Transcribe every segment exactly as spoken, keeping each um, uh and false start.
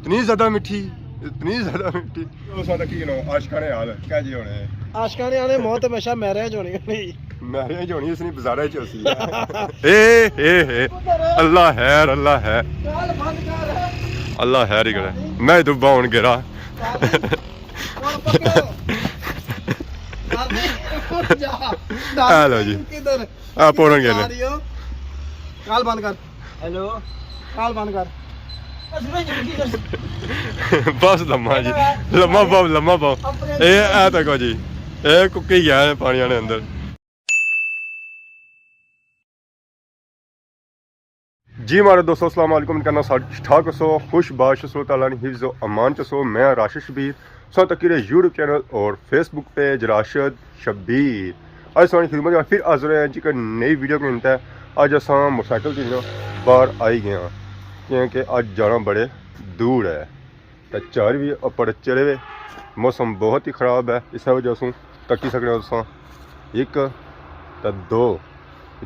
اتنی زیادہ میٹھی، اتنی زیادہ میٹھی۔ اس وقت کی جنو عاشقاں نے حال کیا جی ہونے؟ عاشقاں نے آنے موت ہمیشہ میرے جو نہیں ہونی۔ میرے جو نہیں، اس نے بازارے چ ہوسی۔ اے، اے، اے۔ اللہ خیر، اللہ خیر۔ چال بند کر۔ اللہ خیر ہی کرے۔ میں ڈبا ہون گرا۔ چال بند۔ چال پکڑو۔ چال بند۔ جا۔ اے لو جی۔ کدھر؟ آ پورن گئے نے۔ آ رہی ہو؟ کال بند کر۔ ہیلو۔ کال بند کر۔ بس لما جی، لما پاؤ، لما پاؤ۔ اے، اے تکو جی، اے ککی گیا ہے پانی آنے اندر۔ جی مہاڑے دوستو، السلام علیکم۔ کرنا سارے ٹھیک ٹھاک ہسو، خوش باش ہسو، تعالیٰ نے حفظ و امان چ ہسو۔ میں راشد شبیر، سو تکی رہے یوٹیوب چینل اور فیس بک پیج راشد شبیر۔ اج ساری خدمت میں پھر حاضر ہیں جی ایک نئی ویڈیو کے انتہا۔ اج اساں موٹر سائیکل کی نا باہر آئی گئے ہاں، کیونکہ اج جانا بڑے دور ہے۔ تے چار بھی اپر چڑھے ہوئے، موسم بہت ہی خراب ہے، اس وجہ سوں تکی سکنے ہو تساں۔ ایک تے دو،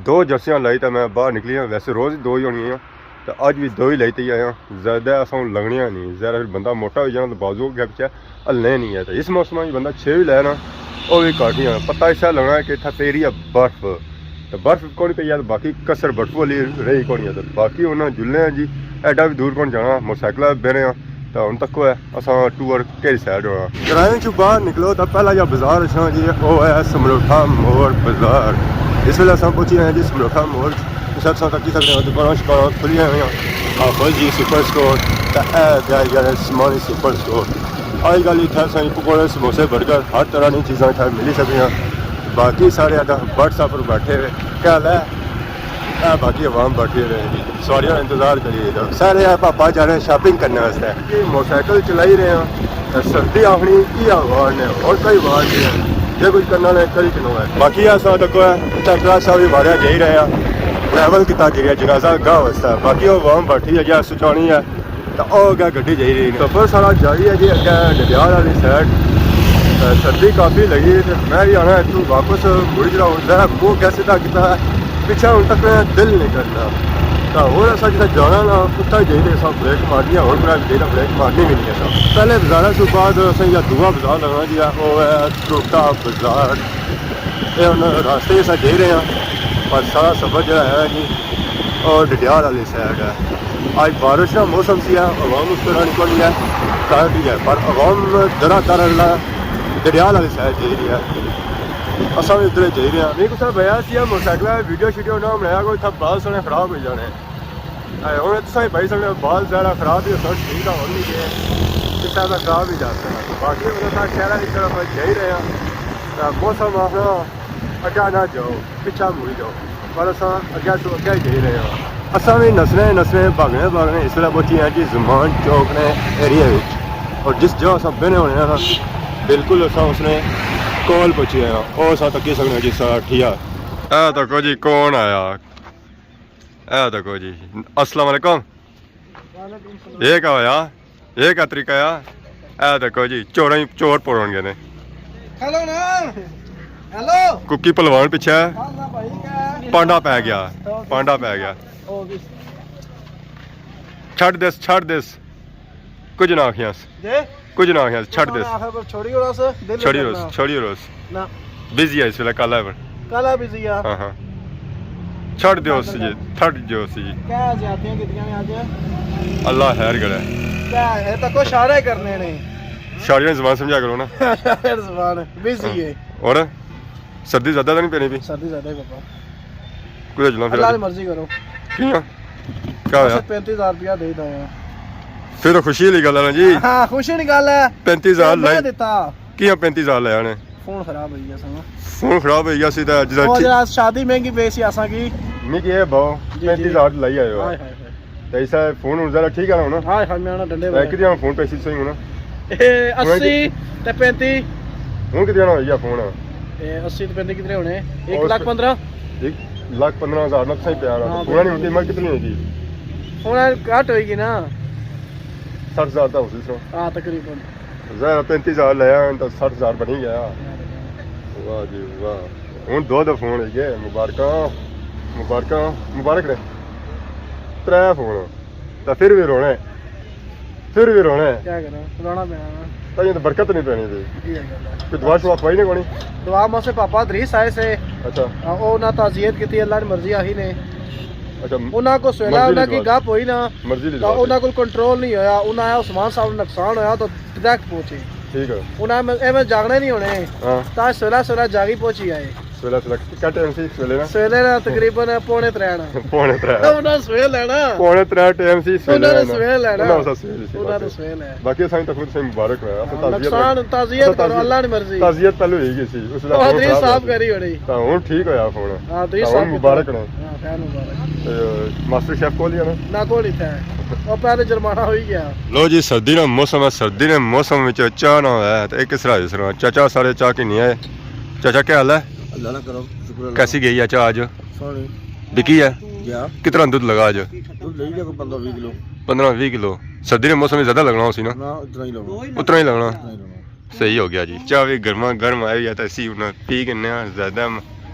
دو جرسیاں لائی تے میں باہر نکلی ہاں۔ ویسے روز ہی دو ہی ہونی ہیں، تے اج بھی دو ہی لائی تے آیا۔ زیادہ اساں لگنیاں نہیں، زیادہ پھر بندہ موٹا ہوئی جانا تے بازو اگے پچھے ہلنے نہیں ہے۔ تے اس موسم وچ بندہ چھ بھی لائے نا، او بھی کافی ہے۔ پتہ اس طرح لگنا ہے کہ اتھا پئی رہی ہے برف، تے برف کون پئی ہے، تے باقی کسر برف والی رہی کون ہے۔ تے باقی انہاں جلنے ہیں جی، ایڈا بھی دور کون جانا، موٹر سائیکل بہنے ہیں۔ تے ہن تکو ہے اساں ٹور کیڑی سائیڈ ہونا۔ گرائیں چوں باہر نکلو تے پہلا جا بازار اچھنا جی، او ہے سمروٹھا موڑ بازار۔ اس ویلے اساں پہنچی آئے جی سمروٹھا موڑ۔ اس وقت اساں تکی سکنے ہو دکاناں شکاناں کھلیاں ہوئیاں۔ حافظ جی سپر سٹور، تے اے پیا جا سمانی سپر سٹور۔ اج کل اتھے اساں پکوڑے، سموسے، برگر، ہر طرح نی چیزاں اتھے ملی سکنیاں۔ باقی سارے اتھے بس سٹاپ پر بیٹھے ہوئے۔ کیا حال ہے؟ اے باقی عوام بیٹھی ہوئی ہے جی، سواریاں نا انتظار کری رہی ہے۔ سارے اے پاپا جا رہے ہیں شاپنگ کرنے واسطے۔ یہ موٹر سائیکل چلائی رہے ہیں، تے سردی آخنی کی وارڈ نے، اور کوئی وارڈ نہیں ہے۔ جے کچھ کرنا نے کری کنو ہے۔ باقی اساں تکو ہے، ٹریکٹر سا بھی بارے جائی رہے ہیں، ٹریول کیتا جی رہا جنازہ گاہ واسطے۔ باقی عوام بیٹھی ہے جی، سچانی ہے۔ تے او اگے گڈی جائی رہی ہے۔ سفر سارا جاری ہے جی، اگے ڈڈیال والی سائیڈ۔ تے سردی کافی لگی تے میں وی آنا اتھوں واپس مڑی جڑا ہن ذرا منہ اگے سیدھا کیتا ہے، پچھے ہن تک دل نہیں کردا۔ تے ہور اساں جتھے جانا نا، اتھے جائی تے اساں بریک مارنی ہے، ہور بریک جائی تے بریک مارنی وی نہیں اساں۔ پہلے بازاراں سوں بعد اساں یا دعا بازار لگنا جی، او ہے ٹوٹا بازار۔ اے ہن راستے اساں جائی رہے ہاں، پر سارا سفر جڑا ہے جی، او ڈڈیال والی سائیڈ ہے۔ اج بارش نا موسم سی ہے، عوام اس طرح نکل رہی ہے، کر رہی ہے، پر عوام درا در اللہ ڈڈیال والی سائیڈ جائی رہی ہے۔ اساں بھی ادھر جائی رہے ہیں۔ میں کسا بھیا سی موٹر سائیکل ویڈیو شیڈیو نہ بنایا، کوئی تھا بال سنے خراب ہو جانے۔ اے ہن تساں بھائی سنے بال زیادہ خراب ہی ہوسن، ٹھیک تھا ہن نہیں گئے، اس طرح خراب ہی جاتے ہیں۔ باقی مطلب شہرہ کی طرف جائی رہے ہیں۔ تے موسم آخنا اگے نہ جاؤ، پچھا مڑی جاؤ، پر اساں اگے سو اگے ہی جائی رہے ہاں۔ اساں بھی نسنے نسنے، بھاگنے بھاگنے اس ویلے پہنچی ہیں جی زمان چوک نے ایریا وچ، اور جس جگہ اساں بہنے ہونے ہیں نا، بالکل اساں اس نے کول پہنچی ہیں۔ او اساں تکی سکنے جی سارا ٹھیا۔ اے تکو جی کون آیا، اے تکو جی۔ السلام علیکم۔ وعلیکم السلام۔ یہ کیا ہویا؟ یہ کیا طریقہ آ؟ اے دیکھو جی، چوراں ہی چور پڑ ہون گئے نے۔ ہیلو نا۔ ہیلو۔ ککی پہلوان پچھے۔ ہاں، ہاں بھائی، کیا ہے؟ پانڈا پے گیا۔ اوکے۔ پانڈا پے گیا۔ اوکے۔ چھڈ دیس، چھڈ دیس۔ کچھ نہ آکھیاں اس۔ جی؟ کچھ نہ آکھیاں اس، چھڈ دیس۔ آخر پر چھوڑی اور اس، دل چھوڑی اور کرنا۔ اس، چھوڑی اور اس۔ نہ۔ بزی ہے اس ویلے، کل ہے پر۔ کل ہے بزی ہے۔ ہاں، ہاں۔ چھڈ دیو اس جی، چھڈ دیو اس جی۔ کیا زیادتیاں کیتیاں نے اج؟ اللہ خیر کرے۔ کیا ہے، تکو اشارے کرنے نے۔ اشاریاں زبان سمجھا کرو نا۔ اشارے زبان، بزی ہے۔ اور؟ سردی زیادہ تو نہیں پینی پی؟ سردی زیادہ ہے بابا۔ کدھر چلاں پھر؟ اللہ دی مرضی کرو۔ کیاں؟ کیا ہویا؟ اساں پینتی ہزار روپیہ دے دے ہیں۔ پھر تو خوشی والی گل ہے نا جی۔ ہاں، خوشی والی گل ہے۔ پینتی ہزار میں لائے۔ دیتا۔ کیاں پینتی ہزار لے آنے؟ فون خراب ہوئی گیا سا۔ فون خراب ہوئی گیا سی تے جس او ٹھیک جرا شادی مہنگی پئی سی اساں کی۔ میں کہ اے باؤ، جی، جی۔ پینتی ہزار لائی آئے ہو۔ ہائے، ہائے، ہائے۔ تے اس فون ہن ذرا ٹھیک ہے نا ہن؟ ہائے، ہائے، میں آنا ڈنڈے تے بجا۔ کتنے فون پیسے صحیح ہونا؟ اے، ہن اسی تے پینتی۔ ہن کتنے ہونا ہوئی گیا فون؟ اے، اسی تے پینتی کتنے ہونے؟ ایک لاکھ پندرہ۔ ایک لاکھ پندرہ ہزار نا صحیح پیار ہے۔ ہاں، پورا نہیں ہوتی، میں کتنی ہوئی گئی؟ فون گھٹ ہوئی گئی نا۔ سٹھ ہزار دا ہو سی سو۔ ہاں، تقریباً۔ ظاہر ہے پینتی ہزار لے آن تو سٹھ ہزار بنی گیا۔ واہ جی واہ۔ ہن دو دو فون ہوئی گئے، مبارکاں، مبارکاں، مبارک نے۔ ترے فون۔ تو پھر بھی رونا ہے۔ پھر بھی رونا ہے۔ کیا کرنا، رونا پینا نا۔ تائیں تے برکت نہیں پینی تھی۔ یہ گل ہے۔ کوئی دعا شعا کھوائی نے کونی؟ دعا ماسے پاپا ادریس آئے سے۔ اچھا۔ ہاں، او نہ تعزیت کیتی، اللہ نی مرضی آہی نے۔ اچھا، انہاں کو سویلا مرضی انہاں دی کی دعا۔ گپ ہوئی نا، مرضی دی تو دعا انہاں سی۔ کول کنٹرول نہیں ہویا۔ انہاں آیا عثمان صاحب نوں نقصان ہویا تو ڈائریکٹ پہنچے۔ ٹھیک ہے۔ انہاں ایویں، ایویں جاگنے نہیں ہونے۔ ہاں۔ تاں سویلا سویلا جاگی پہنچی آئے۔ سویلا سویلا کیا ٹائم سی سویلے نا؟ سویلے نا تقریباً پونے ترے نا۔ پونے ترے۔ انہاں سویل ہے نا۔ پونے ترے ٹائم سی سویلے انہاں نے نا۔ سویل ہے نا۔ انہاں اساں سویل سی انہاں نے۔ سویل ہے۔ باقی اساں تقریباً سے مبارک ہویا۔ اساں ہاں، تعزیت نقصان، تعزیت تعزیت کرو، اللہ نی مرضی۔ تعزیت پہلے ہوئی گئی سی، اس لیے او فون ادریس خراب صاحب ہویا۔ کری ہوڑی۔ تاں ہن ٹھیک ہویا فون۔ ہاں، ادریس تاں ہن صاحب مبارک کری۔ نے۔ ہاں، خیر مبارک۔ تے ماسٹر شیف کول ہی ہے نا؟ نہ کول ہی تھا۔ او پہلے جرمانہ ہوئی گیا۔ لو جی، سردی نا موسم ہے، سردی نے موسم وچ چاہ نہ ہویا تے ایک اس طرح اس طرح۔ چاچا سارے چاہ کی نہیں آئے۔ چاچا کیا حال ہے؟ اللہ نہ کرو، شکر اللہ۔ کیسی گئی ہے چاہ آج؟ سوہنی۔ بکی ہے؟ گیا۔ کتنا دودھ لگا آج؟ دودھ لے گیا کوئی پندرہ بیس کلو۔ پندرہ بیس کلو۔ سردی نے موسم میں زیادہ لگنا ہو سی نا؟ نہ، اتنا ہی لگنا۔ اتنا ہی لگنا۔ اتنا ہی لگنا۔ صحیح ہو گیا جی، چاہ بھی گرما گرم آئی ہوئی ہے تے اسی ہن پی کنے آں، زیادہ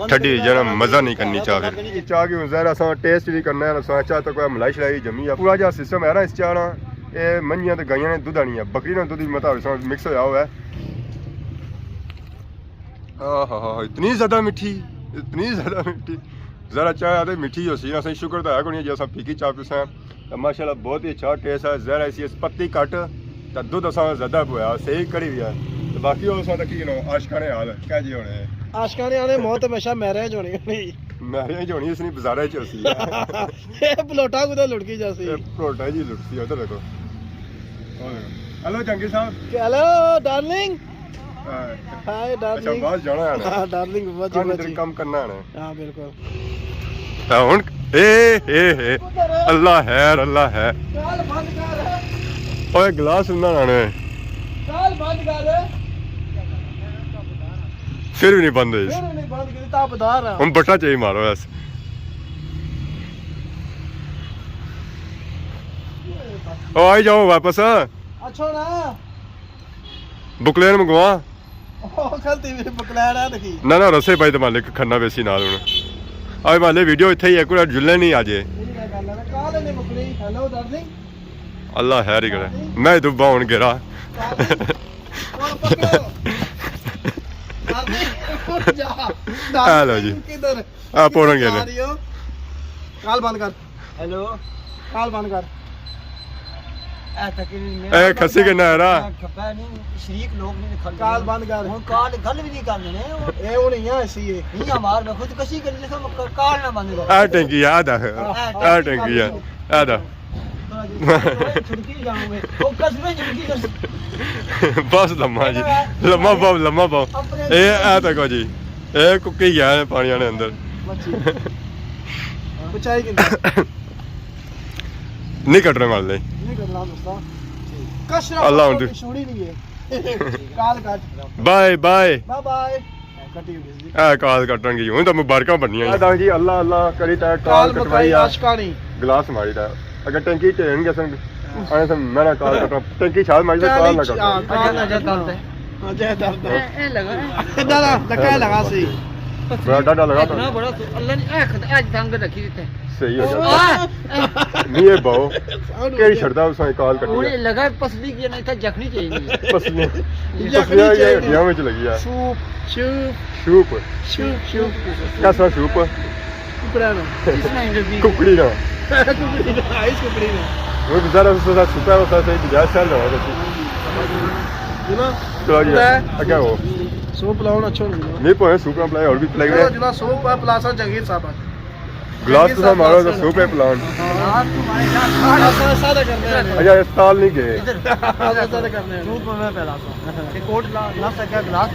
ٹھڈی ہوئی جانا، مزہ نہیں کرنی چاہ پھر۔ چاہ کی ہن ظاہر اساں ٹیسٹ بھی کرنا ہے، اساں چاہ تک کوئی ملائی شلائی جمی ہے، پورا جا سسٹم ہے نا اس چاہ نا۔ اے منجیاں تے گائیاں نے دودھ آنی ہے، بکری نا دودھ بھی متا مکس ہویا ہوا ہے۔ آہا ہا، اتنی زیادہ میٹھی، اتنی زیادہ میٹھی۔ ذرا چاہ تے میٹھی ہو سی، اساں شکر تے ہے کونی جے اساں پھیکی چاہ پیساں۔ تے ماشاءاللہ بہت ہی اچھا ٹیسٹ ہے، ذرا اسی اس پتی کٹ تے دودھ اساں زیادہ پویا، صحیح کڑی ہوئی ہے۔ تے باقی او اساں تکی جنو عاشقاں نے حال کیا جی ہونے؟ عاشقاں نے آنے موت ہمیشہ میرج ہونی ہونی۔ میرج ہونی اس نی بازارے چ ہوسی۔ اے پلوٹا کتے لٹکی جاسی۔ اے پلوٹا جی لٹسی، ادھر دیکھو۔ ہیلو جہانگیر صاحب۔ ہیلو ڈارلنگ۔ ہاں۔ ہائے اچھا، ڈارلنگ۔ باہر جانا ہے نا؟ ہاں، ڈارلنگ، بچی، کم ادھر بچی۔ کم کرنا ہے نا؟ ہاں، بالکل۔ ہاں، ہن اے، اے، اے۔ اللہ خیر، اللہ خیر۔ کال بند کر۔ اوئے، گلاس انہاں لانے۔ کال بند کر۔ پھر بھی نہیں بند ہوئی۔ پھر بھی نہیں بند کیتی، تاں بدار آ۔ ہن بٹا چاہیے مارو ایس۔ او، آئی جاؤ واپس۔ اچھا نا۔ بکلین منگوا۔ او، غلطی میری بکلین ہے دیکھی۔ نہ، نہ، رسے پائی تے مالک کھڑنا پیسی نال ہن۔ آج مالے ویڈیو اتھے ہی ہے، کوئی جلنے نہیں آج۔ ٹھیک ہے، گل ہے۔ کال نہیں مکڑی۔ ہیلو، ڈارلنگ۔ اللہ خیر ہی کرے۔ ڈارلنگ۔ میں تو باہن گرا۔ ڈارلنگ۔ او، پکڑو۔ ڈارلنگ، اٹھ جا۔ ہیلو جی۔ ڈارلنگ کدھر؟ آ، پورن گئے نے۔ آ رہی ہو۔ کال بند کر۔ ہیلو۔ کال بند کر۔ اے تقریر میں اے کھسی کے نہ ہے را۔ کھپا نہیں، شریک لوگ نہیں کھل کال بند کر۔ ہن کال گل بھی نہیں کرنے نے۔ اے ہن ایاں ایسی ہے۔ نہیں ہمار میں خود کشی کر لے، کال نہ بند کر۔ آ ٹینکی یاد آ۔ آ آ ٹینکی یاد آ۔ آ دا۔ چھڑکی جاؤں گے۔ او کس میں چھڑکی کر۔ بس لمحہ جی۔ لمحہ پاؤ، لمحہ پاؤ۔ اپنے اے آ تکو جی۔ اے ککی گیا ہے پانی آنے اندر۔ مچھی۔ بچائی گندا۔ نہیں کٹنے والے۔ نہیں کٹنا دوستا۔ ٹھیک۔ کشرا اللہ پاپا ہن تو۔ کی چھوڑی نہیں ہے۔ کال کٹ۔ بائے بائے۔ بائے بائے۔ کٹی ہوئی جی۔ اے کال کٹن گئی۔ ہن تو مبارکاں بننیاں۔ اے داں جی اللہ اللہ کری تے کال کال کٹوائی مکائی آ۔ عاشقانی۔ گلاس ماری تے۔ اگر ٹینکی ٹھین گئے سن، آنے سن میں نہ کال کٹا۔ ٹینکی چھال ماری تے کال نہ کٹا۔ ہاں، کال نہ کٹا۔ ہاں، جے درد۔ اے، اے لگا، اے۔ ڈاڈا، دکا لگا سی۔ بڑا ڈاڈا لگا تھا۔ اتنا بڑا سو-، اللہ نے اے خد-، اج تنگ رکھی دیتے۔ صحیح ہو گیا۔ آہ! نہیں، اے باؤ۔ کئی چھڑدا اس نے کال کٹی ہن ہے۔ لگا پسلی کی نہیں تھا، جکھنی چاہیے۔ پسلی۔ جکھنی پسلی یہ چاہیے۔ ہڈیاں وچ لگی ہے۔ سوپ۔ شوپ۔ شوپ۔ شوپ، شوپ۔ کیسا شوپ؟ ککڑا نا۔ کس نے انٹرویو؟ ککڑی نا۔ ککڑی نا، آئس ککڑی نا۔ وہ بزار اس سے چھپا ہوتا ہے، بجائے شہر جانا تھا۔ جنا؟ چلو جی، اگے ہو۔ سوپ پلاؤ نا، اچھا ہونا۔ نہیں پوئے سوپ نہ پلائے، اور بھی پلائی چلو ہوئے۔ جنا، سوپ پلاسا جہانگیر صاحب۔ گلاس تو مارو تو سوپ ہے پلان۔ ہاں، سادہ کرنے ہیں۔ اچھا، اس تال نہیں گئے۔ سادہ کرنے ہیں۔ سوپ میں پہلا سا۔ یہ کوٹ لا، لا سکیا گلاس۔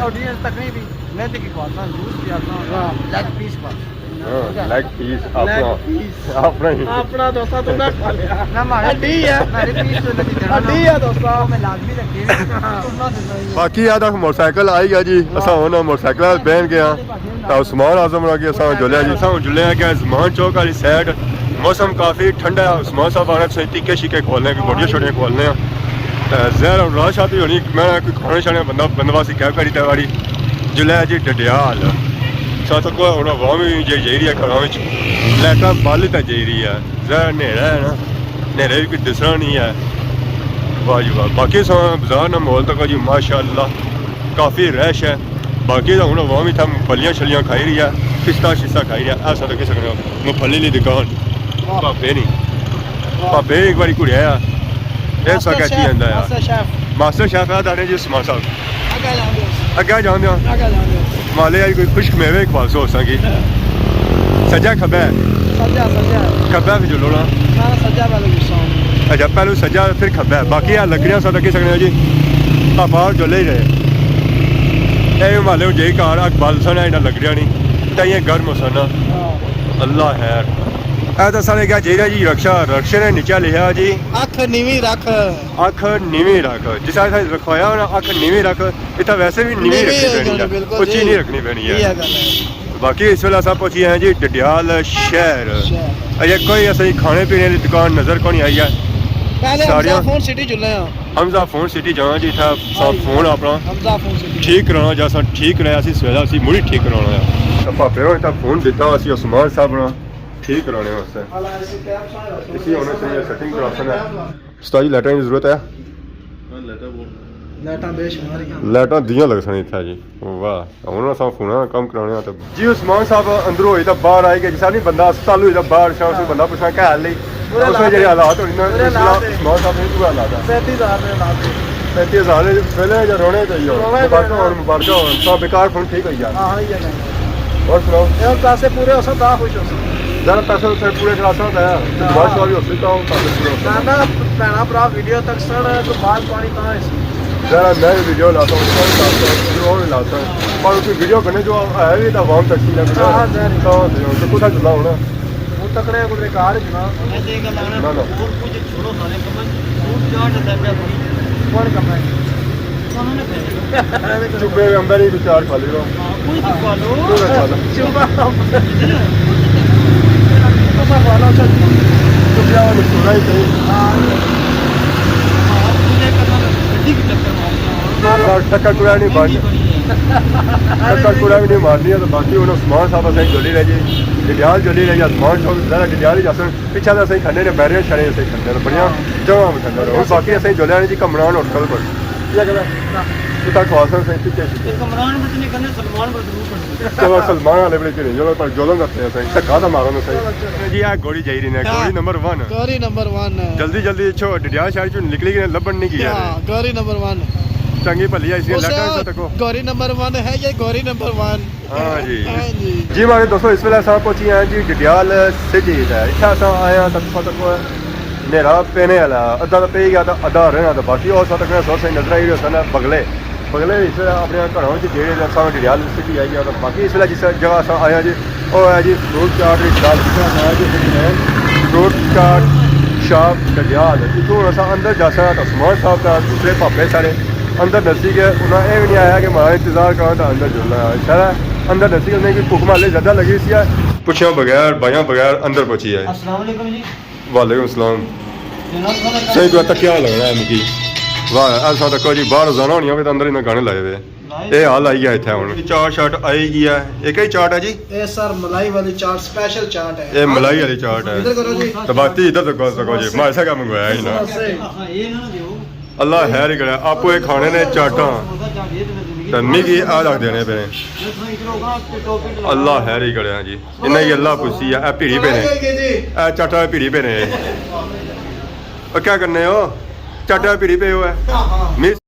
آڈینس تک نہیں بھی۔ میں تے کی کھواتا، جوس پیاتا، ہاں۔ لیگ پیس کھواتا۔ ہاں، لیگ پیس اپنا۔ لیگ پیس۔ اپنا ہی۔ اپنا دوستا تو نہ کھا لیا۔ نہ مارے۔ ہڈی ہے۔ مارے پیس تو نہ دینا۔ ہڈی ہے دوستا۔ میں لازمی رکھے۔ ہاں۔ ترنا دے۔ باقی آ تک موٹر سائیکل آئی گیا جی، اساں ہن موٹر سائیکل بہن گئے ہاں۔ تاں عثمان اعظم ہوراں کی اساں جلیا جی، اساں جلیا کہ عثمان چوک والی سائیڈ موسم کافی ٹھنڈا ہے۔ عثمان صاحب آنے تساں ٹکے شکے کھولنے، کوئی بوٹیاں شوٹیاں کھولنے ہیں۔ تے زہر اور رات شات بھی ہونی، میں کوئی کھانے شانے بندہ بندوبست کیا کری تے والی جلیا جی ڈڈیال۔ ساتھ کو ہن عوام بھی جائی جائی رہی ہے گھراں وچ، لائٹاں بال تے جائی رہی ہے، زہر نیڑا ہے نا۔ نیرے وی کوئی دسنا نہیں ہے۔ واہ جی واہ، باقی ساں بازار نا ماحول تکو جی، ماشاءاللہ کافی رش ہے۔ باقی تاں ہن عوام اتھا پھلیاں شلیاں کھائی رہی ہے، پستہ شستہ کھائی رہی ہے۔ ایسا تاں کہہ سکنے ہو، مفلی لی دکان۔ پاپے نہیں، پاپے ایک باری گھریا ہے۔ اے سا ماسٹر کہتی شیف، آندا ہے۔ ماسٹر شیف۔ ماسٹر شیف ہے، دانے جی عثمان صاحب۔ اگے جاندے ہو۔ اگے جاندے ہو۔ اگے جاندے ہو۔ مالے آئی کوئی خشک میوے کھواسو اساں کی۔ سجا کھبا ہے؟ سجا، سجا۔ کھبا پھر چلو نا۔ نہ، سجا پہلے گسا۔ اچھا، پہلے سجا پھر کھبا ہے۔ باقی آ لکڑیاں سا تکی سکنے ہو جی۔ پاپا اور جلے ہی رہے۔ اے مالے ہن جئی کار اگ بال سن ہے، انہاں لکڑیاں نہیں۔ تاں یہ گرم ہو سن نا۔ ہاں۔ اللہ خیر۔ اے تاں سارے کیا جئی رہا جی رکشا، رکشے نے نیچے لکھیا جی۔ اکھ نیوی رکھ۔ اکھ نیوی رکھ۔ جس طرح رکھوایا ہونا، اکھ نیوی رکھ۔ اتھا ویسے بھی نیوی نیوی رکھنی ہو پینی جانی، ہے۔ بالکل اچھی جی۔ نہیں رکھنی پینی ہے۔ یہ گل ہے۔ باقی اس ویلے اساں پہنچی ہیں جی ڈڈیال شہر۔ شہر۔ اجے کوئی اساں کی کھانے پینے کی دکان نظر کونی آئی ہے۔ پہلے حمزہ ساریاں فون سٹی جلنے ہاں۔ حمزہ فون سٹی جانا جی، اتھا سا ہاں جی۔ فون اپنا حمزہ فون سٹی۔ ٹھیک کرانا جا سا، ٹھیک کرایا سی سویرا، اسی مڑی ٹھیک کرانا ہے۔ تے پاپے ہوئے اتھا فون دیتا اسی عثمان صاحب نا ٹھیک کرانے واسطے۔ اسی ہونے سے سیٹنگ کرا سنا۔ استاد جی، لائٹاں کی ضرورت ہے؟ ہاں، لائٹاں بہت۔ لائٹاں بے شمار ہی ہیں۔ لائٹاں دیاں لگ سن اتھا جی۔ واہ، ہن اساں فونا کم کرانے آ تے۔ جی عثمان صاحب اندروں ہوئی تے باہر آئی گئے، جسا نہیں بندہ ہسپتال ہوئی تے باہر شاہ سے بندہ پوچھنا کیا حال ہے؟ پورے اس ویلے جڑے حالات ہونے نا، پورے اس ویلے حالات ہے۔ عثمان صاحب نے پورا حالات ہے۔ پینتی ہزار نے حالات ہے۔ پینتی ہزار نے پہلے جو رونے چاہیے ہو۔ رونے مبارکاں چاہیے۔ ہون، مبارکاں ہون۔ تاں بیکار فون ٹھیک ہوئی گیا۔ ہاں، ہاں، یہ گل ہے۔ اور سناؤ؟ اے ہن پیسے پورے ہوسن تاں خوش ہوسن۔ ذرا پیسے ویسے پورے کراساں تاں، ہاں۔ دعا شعا وی ہوسی تاں پیسے پورے ہوسن۔ نہ، نہ، بھیناں بھرا ویڈیو تکسن تاں بال پانی تاں ہوسی۔ ذرا میں وی ویڈیو لاساں، اس طرح لاساں، ویڈیو اور وی لاساں۔ پر اس ویڈیو کنے جو ہے وی تاں عوام تکسی نہ۔ ہاں، ہاں، ظاہر ہے۔ تاں تے تکو تھا جلا ہونا۔ وہ تکڑے کدرے کار جنا۔ نہ، نہ۔ چھوڑو سارے کمے، فروٹ چاٹ تے پیا کوئی۔ کون کمے؟ انہوں نے پہلے۔ چپے اندر ہی کوئی چاٹ کھا لیو۔ ہاں، کوئی تو کھا لو۔ کوئی نہ کھا لو۔ چپا۔ ہے نا؟ تو سا کھا لو، اچھا جی۔ تو کیا وہ چھوڑا ہی صحیح۔ ہاں۔ ہاں، مجھے کرنا تھا، گڈی کی چکر مارنا۔ ٹکر ٹورا نہیں مارنی۔ ٹکر ٹورا بھی نہیں مارنی ہے، تو باقی انہوں عثمان صاحب اساں جولی رہ جی۔ ڈڈیال جولی رہ جی، عثمان صاحب ذرا ڈڈیال ہی جاسن۔ پچھا تاں اساں کھنے نے، بیرے شرے اساں کھنے نے، بڑیاں جگہ کھنے نے۔ اور باقی اساں جولے آنے جی کمران ہوٹل پر۔ کیا کہنا؟ اتھا کھوا سن اساں پچھے شکے۔ کمران پر نہیں کھنے، سلمان پر ضرور کھنے۔ چلو سلمان والے بڑے کھنے، چلو پر جولوں کرتے ہیں اساں، دھکا تاں مارو نا صحیح۔ جی آ گوری جائی رہی نے، ہاں۔ گوری نمبر ون۔ گوری نمبر ون۔ جلدی جلدی چھو ڈڈیال شہر چوں نکلی گئی نے، لبن نہیں گئی ہاں، نے۔ گوری نمبر ون۔ چنگی بھلی آئی سی، اس لٹا سا تکو۔ گوری نمبر ون ہے یا گوری نمبر ون؟ ہاں جی۔ ہاں جی۔ جی ماڑے دوستو، اس ویلے اساں پہنچی ہیں جی ڈڈیال سٹی تے۔ اتھے اساں آئے ہیں تاں تساں تکو نیرا پینے والا، ادھا تاں پئی گیا تاں ادھا رہنا تاں باقی اور ساں تکو سور سے نظر آئی رہے سن بگلے۔ بگلے اس ویلے اپنے گھروں وچ جیڑے نے اساں ڈڈیال سٹی آئی گیا تاں باقی اس ویلے جس جگہ اساں آئے ہیں جی، او ہے جی فروٹ چاٹ دی شاپ، جتھے اساں آئے جی، فروٹ چاٹ شاپ ڈڈیال۔ اتھوں ہن اساں اندر جاساں تاں عثمان صاحب تے دوسرے پاپے سارے اندر نسی گئے۔ انہاں اے وی نہیں آیا کہ ماڑا انتظار کرنا تاں اندر جلنا ہے۔ شاید اندر نسی گئے، انہیں کی بھوک مالے زیادہ لگی سی ہے۔ پچھیا بغیر، بھائیاں بغیر اندر پہنچی آئے۔ السلام علیکم جی۔ وعلیکم السلام۔ جناب، تھوڑا صحیح، تو تکیا لگنا ہے مکی۔ واہ، ایسا تکو جی، باہر جانا ہونی ہوے تاں اندر انہاں گانے لائے ہوئے۔ اے حال آئی گیا اتھے ہن۔ چاٹ شاٹ آئی گیا ہے۔ اے کئی چاٹ ہے جی؟ اے سر ملائی والی چاٹ، سپیشل چاٹ ہے۔ اے ملائی والی چاٹ ہے۔ ادھر کرو جی۔ تو باقی ادھر تکو، تکو جی۔ میں ایسا کیا منگوایا ہی نا۔ بس۔ اللہ خیر ہی کرے۔ آپو اے کھانے نے چاٹاں۔ تے مکی آ رکھ دینے پے۔ اللہ خیر ہی کرے جی۔ انہاں کی اللہ پوچھی ہے، اے پیڑی پے نے۔ اے چاٹا پیڑی پے نے۔ او کیا کرنے ہو؟ چاٹا پیڑی پے ہو ہے۔ مس